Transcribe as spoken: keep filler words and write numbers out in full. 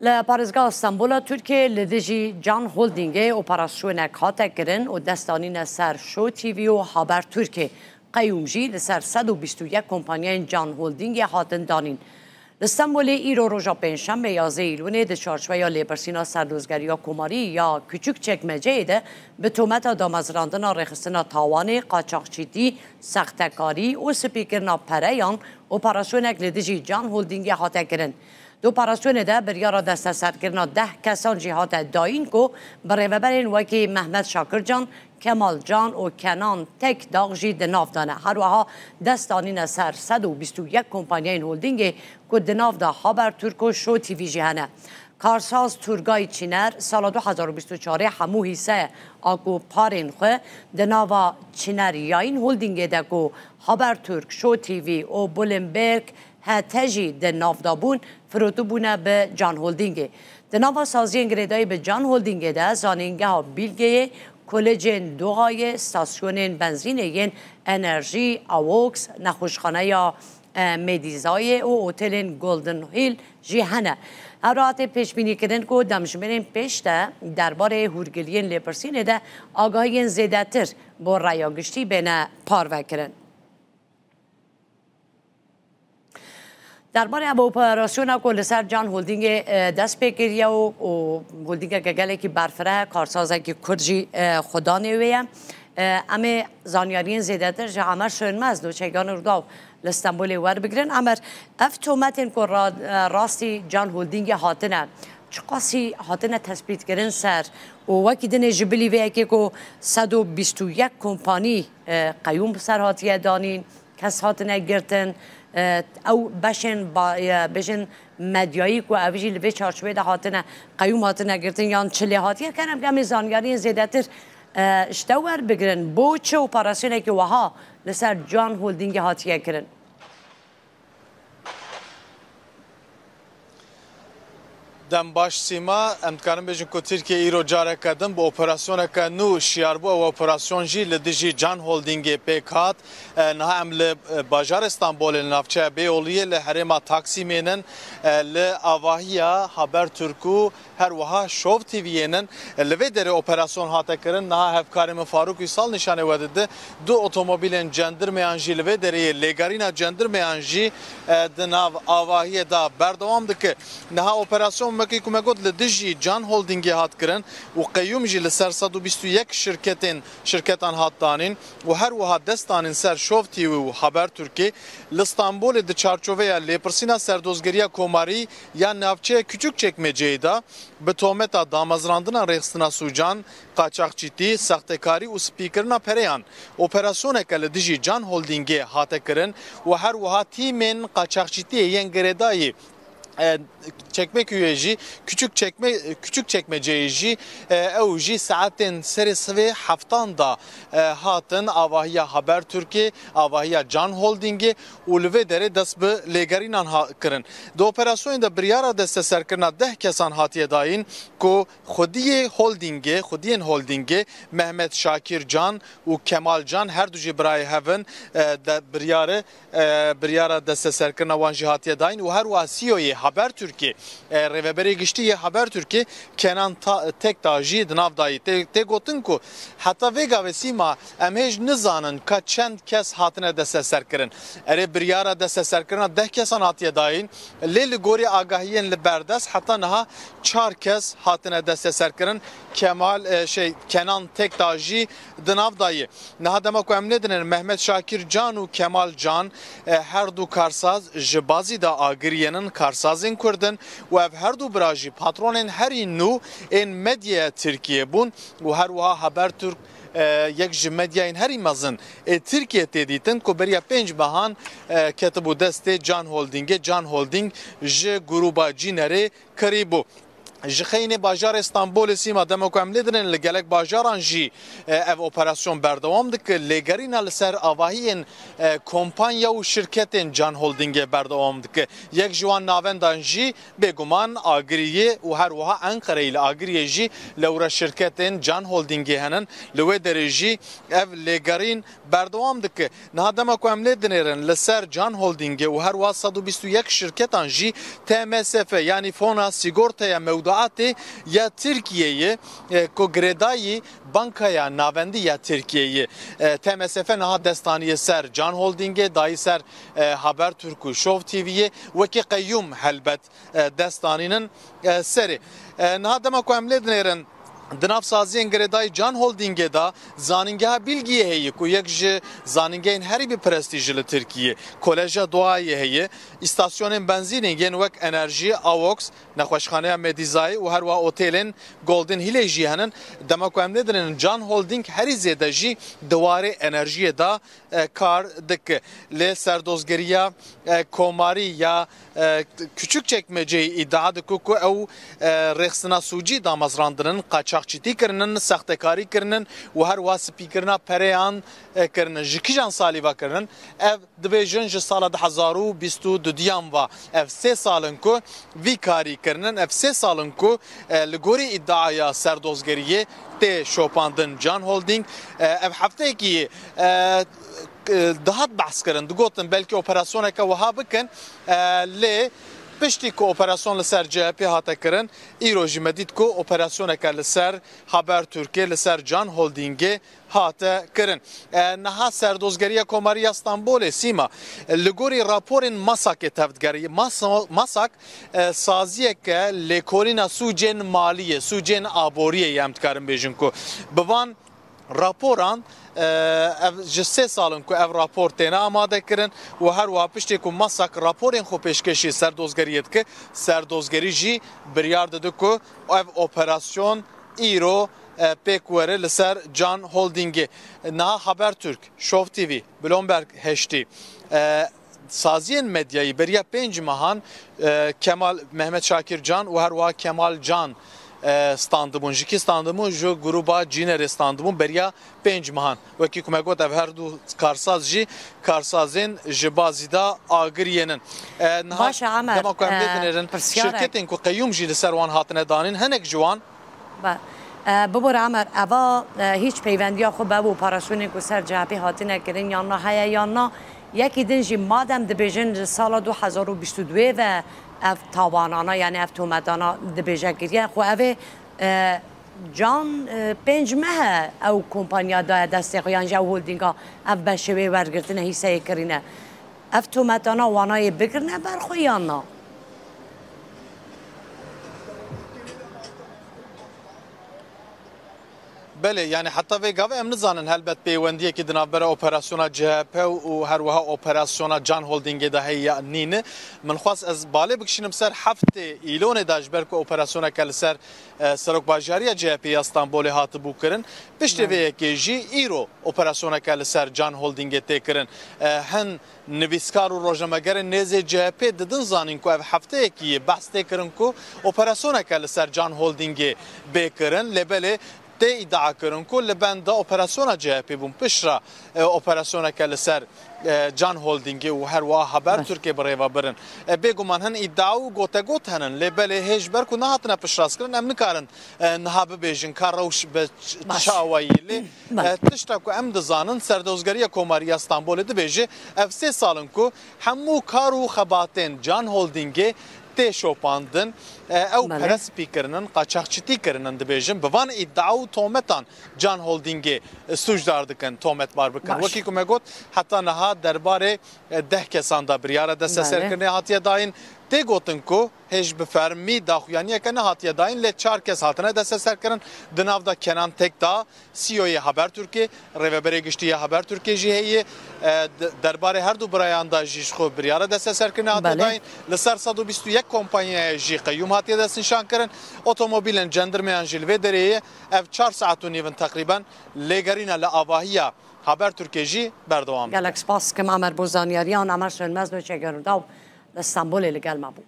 Li parêzgeha Stenbola Tirkiyê li dijî Can Holdingê operasyonek hate kirin û dest danîne ser Show T V û Haber Tirkiyê. Qeyûm jî li ser sed û bîst û yek kompanyayên Can Holdingê hatin danîn. Li Stenbolê îro roja Pêncşembe yazdeh Îlûnê di çarçoveya lêpirsîna serdozgeriya komarî ya Küçükçekmeceyê de bi tometa damezrandina rêxistina tawanê, qaçaxçîtî, sextekarî û spîkirina pereyan operasyonek li dijî Can Holdingê hate kirin. Di operasyonê de biryara desteserkirina deh kesan jî hate dayîn ku bi rêveberên wekî Mehmet Şakircan, Kemal Can û Kenan Tekdağ jî di nav de ne. Her wiha dest danîne ser sed û bîst û yek kompanyayên holdingê ku di nav de Habertürk û Show T V jî hene. Karsaz Turgay Çiner sala du hezar û bîst û çarê hemû hîse a ku parên xwe di nava Çiner Yayın Holdingê de ku Habertürk, Show T V û Bloomberg hete jî di nav de bûn, firotibûne bi Can Holdingê. Di nava saziyên girêdayî bi Can Holdingê de zanîngeha Bîlgeyê, Kolejên Doğayê, stasyonên benzînê yên enerjî, Avox, nexweşxaneya, e, Medîzayê û otelên Golden Hill jî hene. Her hatê pêşbînîkirin ku demjimêrên pêş de derbarê hûrgiliyên lêpirsînê de agahiyên zêdetir bo raya giştî bêne parvekirin. Derbarê ev operasyona ku li ser Can Holdingê, e, dest pê kiriye û, û holdingeke gelekî berfireh e, karsazekî Kurd jî, e, xudanê wê ye. E, em ê zanyariyên zêdetir ji Emer Sönmez, nûçegan Rûdaw li Stenbolê werbigirin. Emer, ev tometên ku ra-, e, rastî Can Holdingê hatine, çiqasî hatine tespîtkirin ser û wekî dinê ji bilî vê yekê ku sed û bîst û yek kompanî, e, qeyûm bi ser hatiye danîn, kes hatine girtin, e, ew beşên ba-, e, bêjin medyayî ku ev jî li vê çarçoveyê de hatine, qeyûm hatine girtin yan çi lê hatiye, kerem ke em ê zanyariyên zêdetir, e, ji te werbigirin. Bo çi operasyonekî wiha li ser Can Holdingê hatiye kirin? Dem baş Sîma, em dikarin bêjin ku Tirkiye îro careke din bi operasyoneke nû şiyar bû. Ew operasyon jî li dijî Can Holdingê pêk hat. E, niha em li, e, bajarê Stenbolê, li navçeya Bêyoliyê, li herêma Taksimê nin, e, li avahiya Habertürk û her wiha Şov T V'yê nin. Li vê derê operasyon hate kirin. Niha hevkarê min Farûk Uysal nîşanê we dide. Du otomobîlên cendirmeyan jî li vê derê yê, lêgerîna cendirmeyan jî, e, di nav avahiyê de berdewam dike. Niha operasyon wekî ku me got li dijî Can Holdingê hat kirin û qeyûm jî li ser sed û bîst û yek şirketên, şirketan hat danîn û her wiha dest danîn ser Şov T V û Habertürk'ê. Li Stenbolê di çarçoveya lêpirsîna serdozgeriya komarî ya navçeya Küçükçekmeceyê de bi tometa damezrandina rêxistina sûcan, qaçaxçîtî, sextekarî û spîkirina pereyan operasyoneke li dijî Can Holdingê hate kirin û her wiha tîmên qaçaxçîtiyê yên girêdayî, e, Çekmeköyê jî, Küçük Çekme-, Küçükçekmeceyê jî, e, ew jî saetên serê sivê heftan da, e, hatin avahiya Habertürk'ê, avahiya Can Holdingê û li vê derê dest bi lêgerînan ha-, kirin. Di operasyonê de biryara desteserkirina deh kesan hatiye dayîn ku xwediyê holdingê, xwediyên holdingê Mehmet Şakir Can û Kemal Can, her du jî birayê hev in, e, de biryare, e, biryara desteserkirina wan jî hatiye dayîn û her wiha C E O'yê Habertürk'ê, e, rêveberê giştî yê Habertürk'ê Kenan Ta-, Tekdağ jî di nav dayî. Tê, tê gotin ku heta vê gavê Sîma em hêj nizanin ka çend kes hatine desteserkirin. Erê, biryara desteserkirina deh kesan hatiye dayîn. Lê li gorî agahiyên li berdest heta niha çar kes hatine desteserkirin. Kemal, e, şey, Kenan Tekdağ jî di nav de ye. Niha dema ku em lê dinin, Mehmet Şakir Can û Kemal Can, e, her du karsaz ji Bazîda Agiriyê nin, karsazên Kurd in û ev her du bira jî patronên herî nû ên medyaya Tirkiyê bûn û her wiha Habertürk, e, yek ji medyayên herî mezin ê Tirkiyê tê dîtin ku beriya pênc mehan, e, ketibû destê Can Holdingê. Can Holding ji grûba Cînerê kirîbû. Ji xeynê bajarê Stenbolê Sîma, dema ku em lê dinên, li gelek bajaran jî, e, ev operasyon berdewam dike. Lêgerîna li ser avahiyên, e, kompanya û şirketên Can Holdingê berdewam dike. Yek ji wan navendan jî bêguman Agiriyê û her wiha Enqereyê li Agiriyê jî lewra şirketên Can Holdingê henin. Li wê derê jî ev lêgerîn berdewam dike. Niha dema ku em lê dinêrin, li ser Can Holdingê û her wiha sed û bîst û yek şirketan jî T M S F, yanî Fona Sigortaya Mewduatê ya Tirkiyeyê, e, ku girêdayî Bankaya Navendî ya Tirkiyeyê, e, T M S F niha dest aniye ser Can Holdingê, dayî ser, e, Habertürk û Show T V'yê wekî qeyyûm helbet, e, dest anînin, e, serê. E, niha dema ku em lê dinêrin, di nav saziyên girêdayî Can Holdingê de zanîngeha Bîlgiyê heye ku yek ji zanîngehên herî bi prestîjî li Tirkiyê, Koleja Doğayê heye, îstasyonên benzînê yên wek Enerjî, Avox, nexweşxaneya Medîzayê û her wiha otêlên Golden Hillê jî henin. Dema ku em lê dinêrin, Can Holding herî zêde jî di warê enerjiyê de, e, kar dike. Lê serdozgeriya, e, komarî ya, e, Küçükçekmeceyê îdia dike ku ew, e, rêxistina sûcî damezrandinin, qaçaxçîtî kirinin, sextekarî kirinin û her wiha spîkirina pereyan, e, kirinin. Ji kîjan salî ve kirinin? Ev dibêjin ji sala du hezar û bîst û duyan ve. Ev sê sal in ku vî karî kirinin, ev sê sal in ku, e, li gorî îdiaya serdozgeriyê tê şopandin Can Holding. E, ev hefteyekî, e, e, dihat behs kirin, digotin belkî operasyoneke wiha bikin, e, lê piştî ku operasyon li ser C H P hate kirin, îro jî me dît ku operasyoneke li ser Habertürkê, li ser Can Holdingê hate kirin. E, niha serdozgeriya Komarî ya Stenbolê, Sîma, li gorî raporên MASAKê tevdigerî. Masa-, MASAK, e, saziyeke lêkolîna sûcên malî ye, sûcên aboriyê ye, em dikarin bêjin ku bi van raporan, e, ev ji sê sal in ku ev rapor têne amade kirin û her wiha piştê ku MASAK raporên xwe pêşkêşî serdozgeriyê dike, serdozgerî jî biryar dide ku ev operasyon îro, e, pêk were li ser Can Holdingê. Niha Habertürk, Show T V, Bloomberg heştî, e, saziyên medyayî beriya pênc mehan, e, Kemal, Mehmet Şakir Can û her wiha Kemal Can, e, standibûn. Ji kî standibûn? Ji gruba Cînerê standibûn beriya pênc mehan. Wekî ku me got, ev her du karsaz jî karsazên ji Bazîda Agiriyê nin. E, niha Baş e, Emer, dema ku em lê e, dinêrin, pirsyarek. Şirketên ku qeyûm jî li ser wan hatine danîn, hinek ji wan Be, e, bibore Emer, eva, e, hîç peyvendiya xwe bi ev operasyonên ku ser C H P hatine kirin yan na heye yan na? Yekî din jî madem dibêjin li sala du hezar û bîst û duyê ve ev tawanana, yani ev tometana dibêje kiriye, xwe ev ê, e, Can, e, pênc meh e ew kompanya daye destê xwe, yan jî ew holdinga ev beşê wê wergirtine, hîseyê kirîne. Ev tometana wana yê bigirine ber xwe yan na? Belê, yani heta vê gavê em nizanin helbet pêwendiyekî di navbera operasyona C H P û her wiha operasyona Can Holdingê de heye ya nîne. Min xwest ez balê bikişînim ser heftê Îlonê de, ji ber ku operasyoneke li ser, e, serokbajariya C H P ya Stenbolê hatibû kirin. Piştê vê Belê. yekê jî îro operasyoneke li ser Can Holdingê tê kirin. E, hin nivîskar û rojnamegerên nêzê C H P didin zanîn ku ev hefteyekî ye behs tê kirin ku operasyoneke li ser Can Holdingê bê kirin, lê belê tê îdia kirin ku li benda operasyona C H P bûn, piştre, e, operasyoneke li ser, e, Can Holdingê û her wiha Habertürkê bi rê ve birin. E, bêguman hin îdia û gotegot henin, lê belê hê ji ber ku nehatine piştrast kirin, em nikarin e, niha bibêjin ka rewş bi ç-, Baş. çi awayî lê, Baş. e, tişta ku em dizanin, Serdozgeriya Komarî ya Stenbolê dibêje, ev sê sal in ku hemû kar û xebatên Can Holdingê tê şopandin, e, ew Belê. perespî kirinin, qaçaxçîtî kirinin dibêjin. Bi van îdia û tometan Can Holdingê, e, sûcdar dikin, tometbar bikin. Baş. Wekî ku me got, heta niha derbarê, e, deh kesan de biryara desteserkirinê Belê. hatiye dayîn. Tê gotin ku hêj bi fermî daxuyaniyeke nehatiye dayîn, lê çar kes hatine desteserkirin. Di nav de Kenan Tekdağ, C E O'yê Habertürkê, rêveberê giştî yê Habertürkê jî heye. E, d-, derbarê her du birayan de jî ji xwe biryara desteserkirinê hatiye Belê. dayîn. Li ser sed û bîst û yek kompanyaya jî qeyûm hatiye destnîşankirin. Otomobîlên cendirmeyan jî li vê derê ye. Ev çar saet û nîv in teqrîben lêgerîna li avahiya Habertürkê jî berdewam dike. Gelek spas dikim Amer bo zanyariyan. Amer Sönmez, nûçe Gönüldaw li Stenbolê li gel me bû.